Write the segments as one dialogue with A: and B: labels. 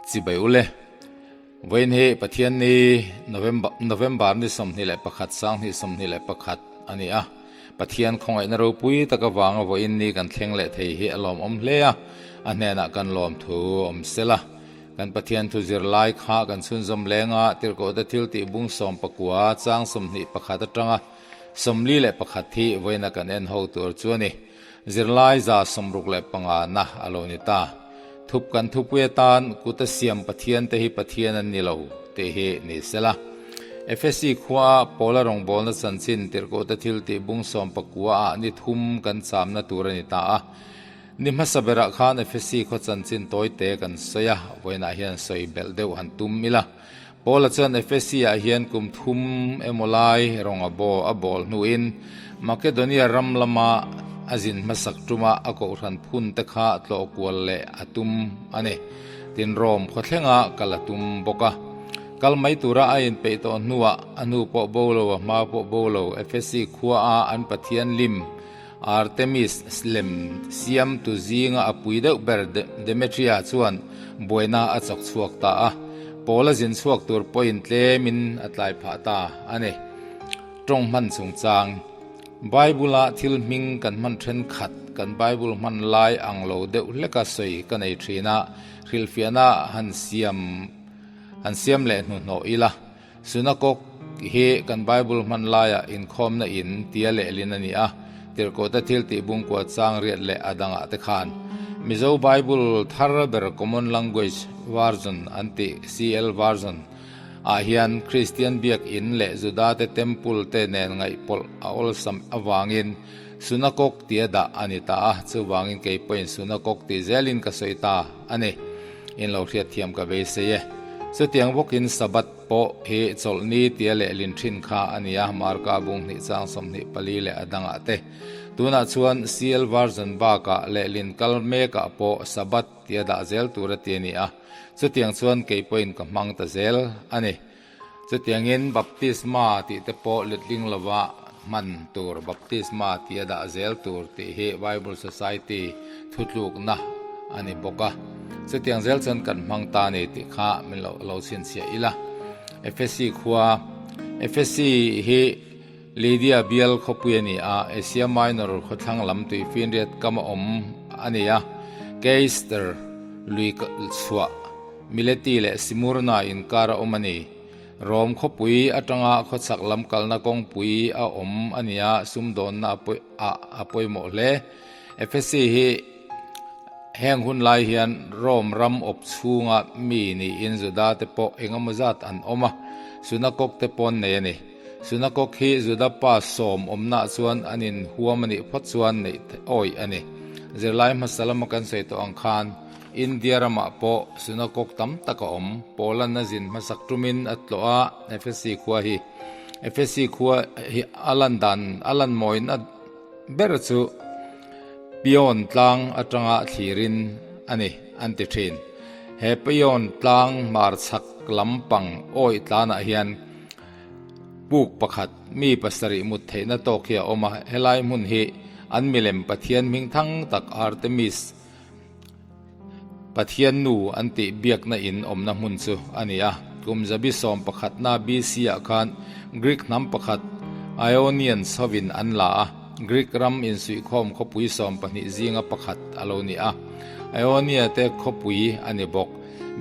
A: Chibai ule. Vawiin hi Pathian ni November November ni 21 2021 a ni a. Pathian khawngaihna ropui tak avanga vawiin ni kan thleng leh thei hi a lawmawm hle a, a hnenah kan lawmthu awm sela. Kan Pathian thu zir lai kha kan chhunzawm leng a, Tirhkohte thil tih bung sawm pakua chang 21 atanga 41 hi vawiina kan en ho tur chu a ni. Zirlai 65 na a lo ni ta. Thup kan thupui atan kuta siam Pathian te hi Pathian an ni lo tih hi ni sela. Efesi khua Paula rawngbawlna chanchin Tirhkohte thil tih bung 19 ah ni thum kan chamna tur a ni ta a. Ni hmasa berah khan Efesi khaw chanchin tawite kan sawi a, vawiinah hian sawi belh deuh han tum ila. Paula chuan Efesi ah hian kum thum emaw lai rawng a baw a bawl hnuin Makedonia ram lama a zin hmasak tuma a kohhran phun te kha tlawh kual leh a tum a ni. Tin Rome khawthlenga kal a tum bawk a. Kal mai tura a inpeih tawh hnuah a hnu pawh bo lo a hma pawh bo lo Efesi khua a an pathian lim Artemis lem siamtu zinga a pui deuh ber Demetria chuan buaina a chawk chhuak ta a, Paula zin chhuak tur pawhin tlemin a tlai phah ta a ni. Tawng hman chungchang Bible-a thil hming kan hman thenkhat kan Bible hman lai ang lo deuh hleka sawi ka nei thin a, hrilhfiahna han siam han siam leh hnuhnawh ila. Synagog hi kan Bible hman laiah inkhawmna in tia lehlin a ni a, Tirhkohte thil tih bungkua chang riat leh a dangah te khan. Mizo Bible thar ber Common Language Version an tih, CL Version, ah hian Kristian biak in leh Judate Temple te nen ngaihpawlh a awlsam avangin Synagog tia dah a ni ta a, chuvangin kei pawhin Synagog tih zelin ka sawi ta a ni. In lo hriatthiam ka beisei e. Chutiang bawkin Sabbath pawh hi chawlhni tia lehlin thin kha a ni a, Marka bung hnih chang 24 leh a dangah te. Tunah chuan CL version bakah lehlin kal mekah pawh Sabbath tia dah zel tur a ti a ni a, chutiang chuan kei pawhin ka hmang ta zel a ni. Chutiangin baptisma tih te pawh letling lova hman tur, baptisma tia dah zel tur tih hi Bible Society thutlukna a ni bawk a. Chutiang zel chuan kan hmang ta a ni tih kha min lo lo chhinchhiah ila. Efesi khua, Efesi hi Lydia bial khawpui a ni a, Asia Minor khawthlang lam tuifinriat kam a awm a ni a, Caister lui chhuah Mileti leh Smurna inkar a awm a ni. Rom khawpui atanga khawchhak lam kalna kawngpui a awm a ni a, sumdawnna a pawimawh hle. Efesi hi heng hun lai hian Rom ram awp chhunga mi niin Juda te pawh engemaw zat an awm a, Sunakok te pawh an nei a ni. Sunakok hi Juda pa sawm awmnaah chuan an inhuam a nih phawt chuan neih awih a ni. Zirlai hmasa lama kan sawi tawh ang khan, India ramah pawh synagog tam tak a awm. Paula'n a zin hmasak tumin a tlawh a, Efesi khua hi. Efesi khua hi a lan dan a lan mawina ber chu Pion tlang atanga thlirin a ni an ti thin. He Pion tlang hmar chhak lampang awih tlanah hian puk pakhat mi pasarih mut theihna tawk hi a awm a. Helai hmun hi an milem pathian hming thang tak Artemis Pathian nu an tih biakna in awmna hmun chu a ni a. Kum zabi sawm pakhatna BC ah khan Greek hnam pakhat Ionians hovin an la a, Greek ram insuihkhawm khawpui 12 zinga pakhat a lo ni a. Ionia te khawpui a ni bawk.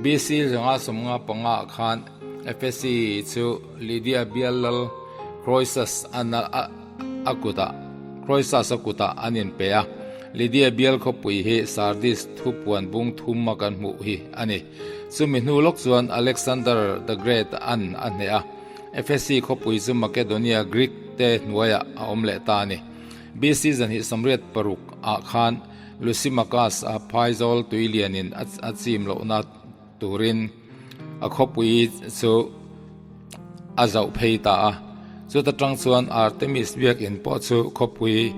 A: BC 555 ah khan Ephesi chu Lydia bial lal Croesus a kutah Croesus a kutah an inpe a. Lydia bial khawpui hi Sardis thupuan bung thum a kan hmuh hi a ni. Chumi hnu lawk chuan Alexander the Great an a hneh a, Ephesi khawpui chu Makedonia Greek te hnuaiah a awm leh ta a ni. BC 286 ah khan Lysimachus a phaizawl tuilianin a chim lohna turin a khawpui chu a zauh phei ta a. Chuta tang chuan Artemis biakin pawh chu khawpui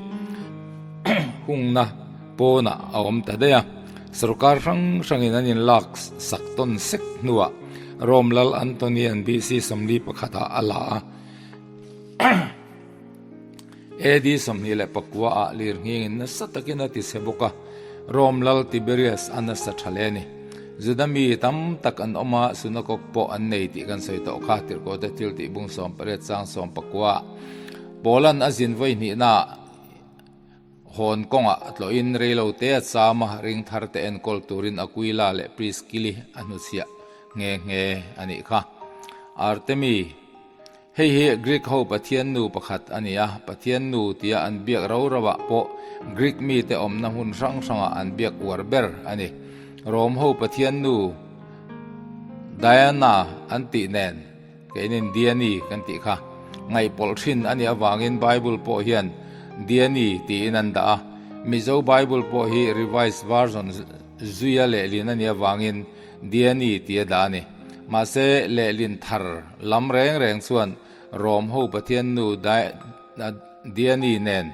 A: hungna pawnah a awm ta daih a. Sorkar hrang hrangin an inlak sak tawn sek hnuah Rome lal Antonian BC 41 ah a la a. AD 29 ah lir nghingin nasa takin a ti chhe bawk a, Rome lal Tiberius a nasa tha hle a ni. Juda mi tam tak an awm a, sunakok pawh an nei tih kan sawi tawh kha, Tirhkohte thil tih bung 18 chang 19. Paula'n a zin vawi hnihnaah hawn kawngah tlawhin reilote a cham a, ring tharte enkawl turin Aquila leh Priskili a hnuchhiah nghe nghe a nih kha. Artemi. Hei hi Greek ho pathian nu pakhat a ni a, pathian nu tia an biak ro roah pawh Greek mite awmna hmun hrang hrangah an biak uar ber a ni. Rom ho pathian nu Diana an tih nen keinin Diani kan tih kha ngaihpawlh thin a nih avangin Bible pawh hian Diani tiin an dah a, Mizo Bible pawh hi Revised Version zuia lehlin a nih avangin Diani tia dah a ni. Mahse, lehlin thar lam reng reng chuan Rom ho pathian nu Diani nen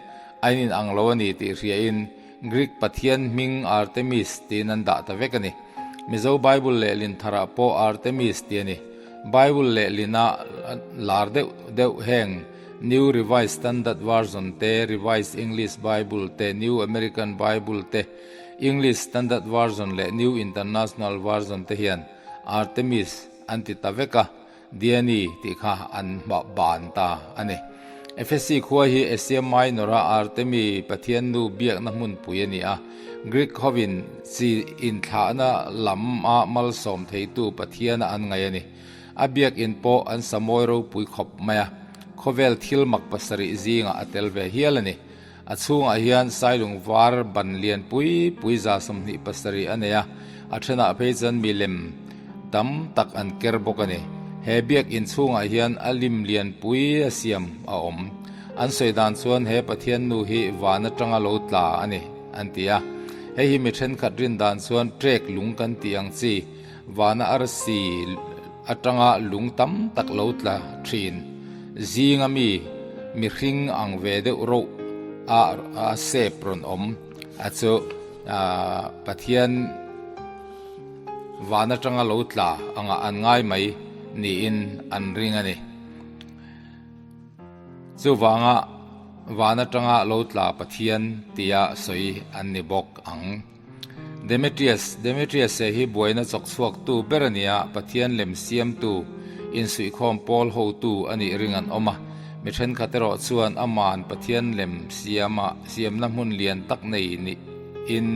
A: a inang lo a ni tih hriain Greek pathian hming Artemis tiin an dah ta vek a ni. Mizo Bible lehlin tharah pawh Artemis ti a ni. Bible lehlina lar deuh deuh heng New Revised Standard Version te, Revised English Bible te, New American Bible te, English Standard Version leh New International Version te hian Artemis an ti ta vek a, Diani tih kha an ban ta a ni. Ephesi khua hi Asia Minor-a Artemi pathiannu biakna hmunpui a ni a, Greek hovin chi inthlahna lam a malsawm theitu pathiana an ngaih a ni. A biakin pawh an sa mawi ropui khawp mai a, khawvel thil mak pasarih zingah a tel ve hial a ni. A chhungah hian sailung var ban lian pui pui 27 a nei a, a thenah phei chuan milem tam tak an ker bawk a ni. He biakinn chhungah hian a lim lian pui a siam a awm. An sawi dan chuan he Pathian nu hi van atanga lo tla a ni, an ti a. Hei hi mi thenkhat rin dan chuan trek lung kan tih ang chi, vana arsi atanga lung tam tak lo tla thin zinga mi mihring ang ve deuh roh a a sep rawn awm a chu Pathian van atanga lo tla angah an ngai mai niin an ring a ni. Chuvanga van atanga lo tla Pathian tia sawi an ni bawk ang. Demetrius, Demetrius-e hi buaina chawk chhuaktu ber a ni a, Pathian lem siamtu, insuihkhawm pawl hotu a nih ring an awm a. Mi thenkhat erawh chuan ama'n Pathian lem siama siamna hmun lian tak nei niin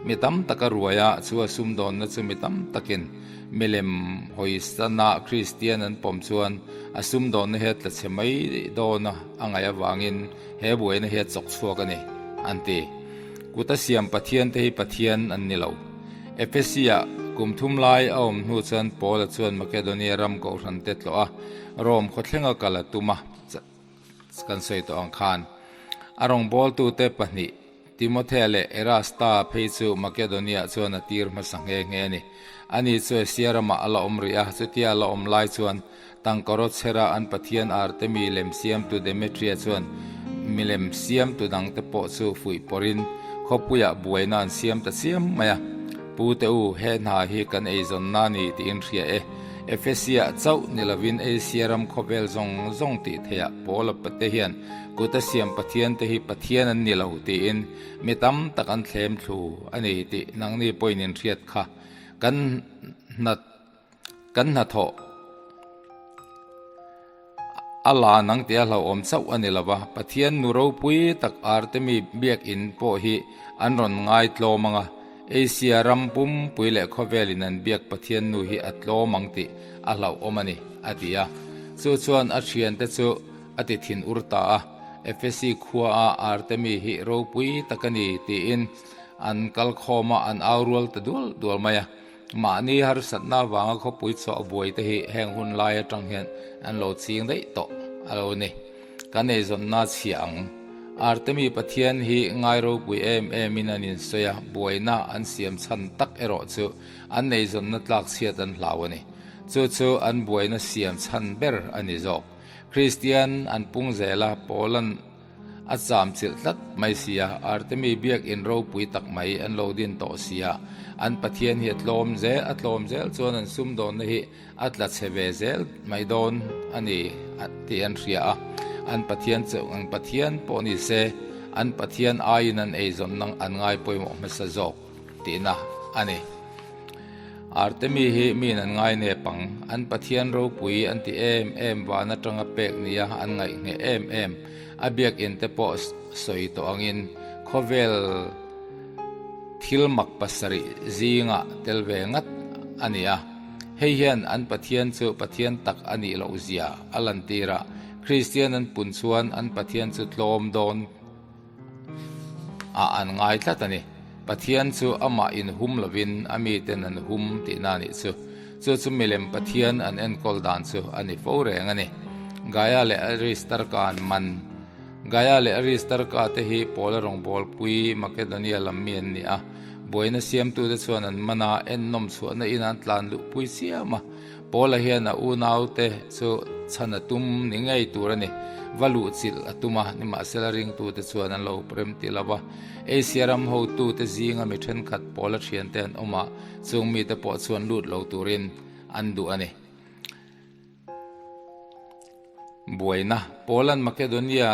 A: mi tam tak a ruai a, chu a sumdawnna chu mi tam takin milem hawisana Kristian an pawm chuan a sumdawnna hi a tla chhe mai dawn a a ngaih avangin he buaina hi a chawk chhuak a ni, an ti. Kuta siam Pathian te hi Pathian an ni lo. Ephesia kum thum lai a awm hnu chuan Paula chuan Makedonia ram kohhran te tlawh a, Rome khawthlenga kal a tum a, kan sawi tawh ang khan. A rawngbawltute pahnih, Timothea leh Erasta phei chu Makedonia chuan a tir hmasa nghe nghe a ni. Ani chu Asia ramah a la awm rih a, chutia a la awm lai chuan Tangkaraw chhera an pathian Artemi lem siamtu Demetria chuan milem siamtu dangte pawh chu fuih pawrhin khawpuiah buaina an siam ta chiam mai a. Pu te u, he hna hi kan eizawnna a ni tiin hria e. Ephesia chauh ni lovin Asia ram khawvel zawng zawng tih theihah Paula pate hian kuta siam pathian te hi pathian an ni lo tiin mi tam tak an thlem thlu a ni tih nangni pawhin in hriat kha kan hna Kan hnathawh a la nang tia hlauhawm chauh a ni lo va, Pathian nu ropui tak Artemi biakinn pawh hi an rawn ngai tlawm ang a, Asia ram pumpui leh khawvelin an biak Pathian nu hi a tlawm ang tih a hlauhawm a ni, a ti a. Chu chuan a thiante chu a ti thin ur ta a, Ephesi khuaa Artemi hi ropui tak a ni tiin an kalkhawm a, an au rual ta dual dual mai a. Mahni harsatna avanga khawpui chhuah buai te hi heng hun lai atang hian an lo ching daih tawh a lo ni. Kan eizawnna chhia ang. Artemi Pathian hi ngai ropui em em in an insawi a, buaina an siam chhan tak erawh chu an eizawnna tlak chhiat an hlau a ni. Chu chu an buaina siam chhan ber a ni zawk. Kristian an pung zel a, Paula'n A cham chilh tlat mai sia, Artemi biakinn ropui tak mai an lo din tawh sia, an Pathian hi a tlawm zel, a tlawm zel chuan an sumdawnna hi a tla chhe ve zel mai dawn a ni tih an hria a, an Pathian chauh ang Pathian pawh ni se, an Pathian aiin an eizawnna an ngai pawimawh hmasa zawk tihna a ni. Artemi hi miin an ngai nep ang, an Pathian ropui an ti em em van atanga pek nia an ngaih ngheh em em, a biakinn te pawh sawi tawh angin khawvel thil mak pasarih zingah tel ve ngat a ni a. Hei hian an Pathian chu Pathian tak a nih loh zia a lantir a, Kristian an pun chuan an Pathian chu tlawm dawn ah an ngai tlat a ni. Pathian chu amah inhum lovin a miten an hum tihna a nih chu. Chu chu milem Pathian an enkawl dan chu a ni fo reng a ni. Gaia leh Aristarka an man. Gaia leh Aristarka te hi Paula rawngbawlpui Makedonia lam mi an ni a. Buaina siamtute chuan an man a, ennawm chhuahna inah an tlan luhpui chiam a. Paula hian a unaute chu chhan a tum ni ngei tur a ni. Va luh chilh a tum a, nimahsela ringtute chuan an lo rem ti lo va. Asia ram hotute zinga mi thenkhat Paula thiante an awm a, chung mite pawh chuan lut lo turin an duh a ni. Buaina, Paula'n Makedonia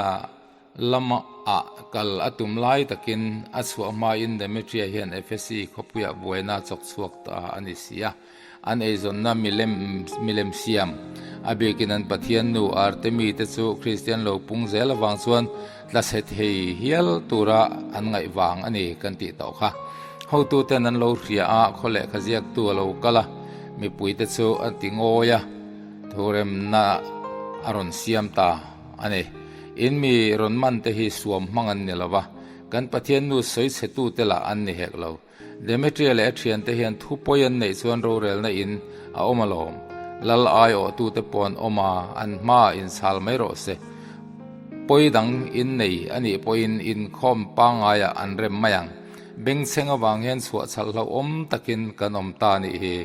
A: Lama ah kal a tum lai takin a chhuah hmain Demetria hian Efesi khawpuiah buaina a chawk chhuak ta a ni si a. An eizawnna milem milem siam, a bikin an pathian nu Artemi te chu Kristian lo pung zel avang chuan tla chhe thei hial tura an ngaih vang a ni kan tih tawh kha. Hotuten an lo hria a, khaw lehkha ziaktu a lo kal a, mipuite chu a ti ngawi a, thuremna a rawn siam ta a ni. In mi rawn man te hi suam hmang an ni lo va, kan Pathian nu sawi chhe tu te lah an ni hek lo. Demetria leh a thian te hian thu pawi an neih chuan rorelna in a awm alawm. Lal aiawh tu te pawh an awm a, an hmaah inchhal mai rawh se. Pawi dang in nei a nih pawhin inkhawm pangaiah an rem mai ang. Bengchheng avang hian chhuahchhalh hlauhawm takin kan awm ta nih hi,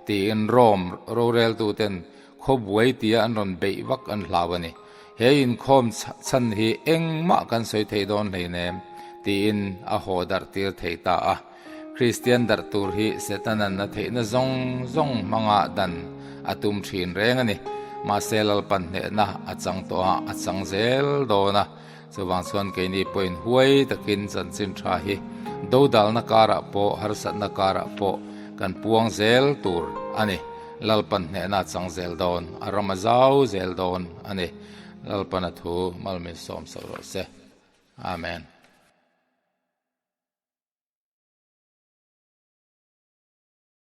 A: tiin Rome roreltu ten Khawbuai tia an rawn beih vak an hlau a ni. He inkhawm chhan hi engmah kan sawi thei dawn hleinem tiin a haw darh tir thei ta a. Kristian darh tur hi Setanan a theihna zawng zawng hmanga dan a tum thin reng a ni. Mahse Lalpan hnehna a chang tawh a, a chang zel dawn a. Chuvang chuan keini pawhin huai takin chanchin tha hi dodalna karah pawh harsatna karah pawh kan puang zel tur a ni. Lalpan hnehna a chang zel dawn, a ram a zau zel dawn a ni. Lalpan a thu malmin sawm sauh rawh se. Amen.